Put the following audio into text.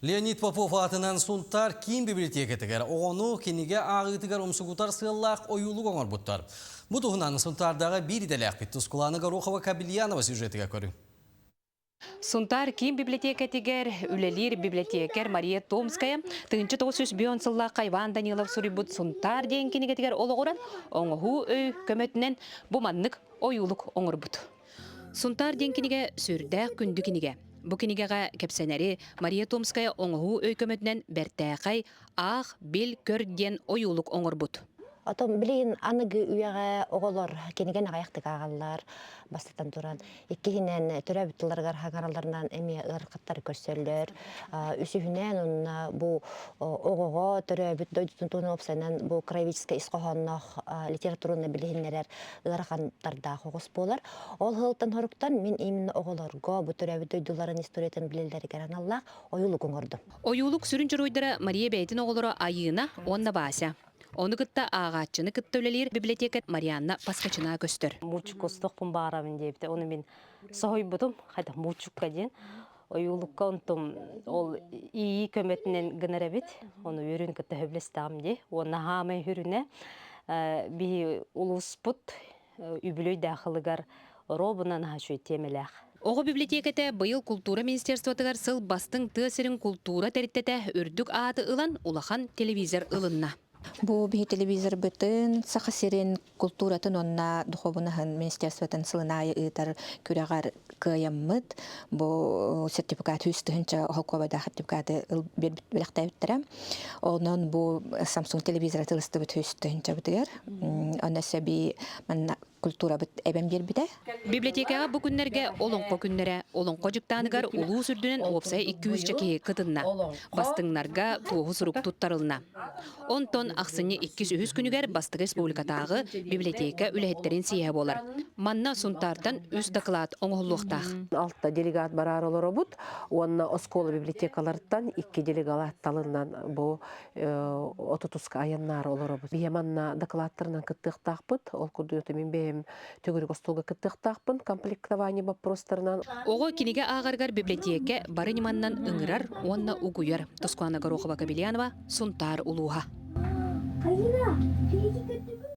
Леонид Попов аатынан Сунтаар киин библиотекатыгар оҕону кинигэ ааҕыытыгар умсугутар сыаллаах ойуулук оҥорбуттар. Бу туһунан Сунтаардааҕы биир идэлээхпит Тускулаана Горохова-Кабельянова сюжетыгар көрүҥ. Сунтаар киин библиотекатыгар үлэлиир библиотекарь Мария Томская 1905 сыллаахха Иван Данилов суруйбут «Сунтаар» диэн кинигэтигэр олоҕуран оҥоһуу өй көмөтүнэн бу маннык ойуулук оҥорбут. Сунтаар диэн кинигэ сүрдээх күндү кинигэ. Бу кинигэҕэ кэпсэнэри Мария Томская оҥоһуу өй көмөтүнэн бэртээхэй Аах, бил, көр диэн ойуулук оҥорбут. Отон билигин аныгы үйэҕэ оҕолор кинигэни аҕыйахтык ааҕаллар, бастатан туран. Иккиһинэн, төрөөбүт тылларыгар хаҥаралларынан эмиэ ыарахаттары көрсөллөр. Үсүһүнэн, уонна бу оҕоҕо төрөөбүт дойдутун туһунан уопсайынан бу краеведческай ис хоһоонноох литератураны билиһиннэрэр ыарахаттардаах оҕус буолар. Ол сылтан-соруктан мин именно оҕолорго бу төрөөбүт дойдуларын историятын билэллэригэр аналлаах ойуулук оҥордум. Ойуулук сүрүн дьоруойдара Мария бэйэтин оҕолоро Айыына уонна Вася. Ону кытта ааҕааччыны кытта үлэлиир библиотека Марианна Поскачина көстөр. Муучукка устуохпун баҕарабын диэбитэ. Ону мин соһуйбутум. Хайдах муучукка диэн. Ойуулукка онтум ол ии көмөтүнэн гынар эбит. Ону үөрүүн кытта сөбүлэстэҕим дии. Уонна хаамай хүрүнэ биһи улууспут үбүлүөйдээх ылыгар робунан аһа тиэмэлээх. Оҕо библиотекэтэ быйыл култуура министерствотыгар сыл бастыҥ тыа сирин култуура тэрилтэтэ үрдүк ааты ылан улахан телевизор ылынна. Бу биһи телевизорбытын Саха сирин култууратын уонна духуобунаһын министерствотын сылын аайы ыытар күрэҕэр кыайаммыт. Бу сертификат 100 тыһыынча холкуобайдаах сертификаты бэлэхтээбиттэрэ. Онон бу Samsung телевизора тылыстыбыт 100 тыһыынчабытыгар. Онно сөби манна культурабыт эбэн биэрбитэ. Библиотекаҕа бу күннэргэ Олоҥхо күннэрэ, Олоҥхо дьыктааныгар улуус үрдүнэн уопсайа 200 киһи кытынна. Бастыҥнарга туоһу сурук туттарылынна. Онтон ахсынньы иккис-үһүс күнүгэр Бастакы республикатааҕы библиотека үлэһиттэрин съеһэ буолар. Манна Сунтаартан үс дакылаат оҥоһуллуохтаах. Алта делегат бараар олоробут уонна оскуола библиотекаларыттан икки делегат талынан бу отутуска айаннаары олоробут. Биһи манна дакылааттарынан кыттыахтаахпыт. Ол курдук мин бэйэм төгүрүк остуолга кыттыахтаахпын комплектование вопростарынан. Оҕо кинигэ ааҕарыгар библиотека бары ньыманнан ыҥырар уонна угуйар. Тоскуана Горохова-Кобельянова, Сунтаар улууһа. Алина,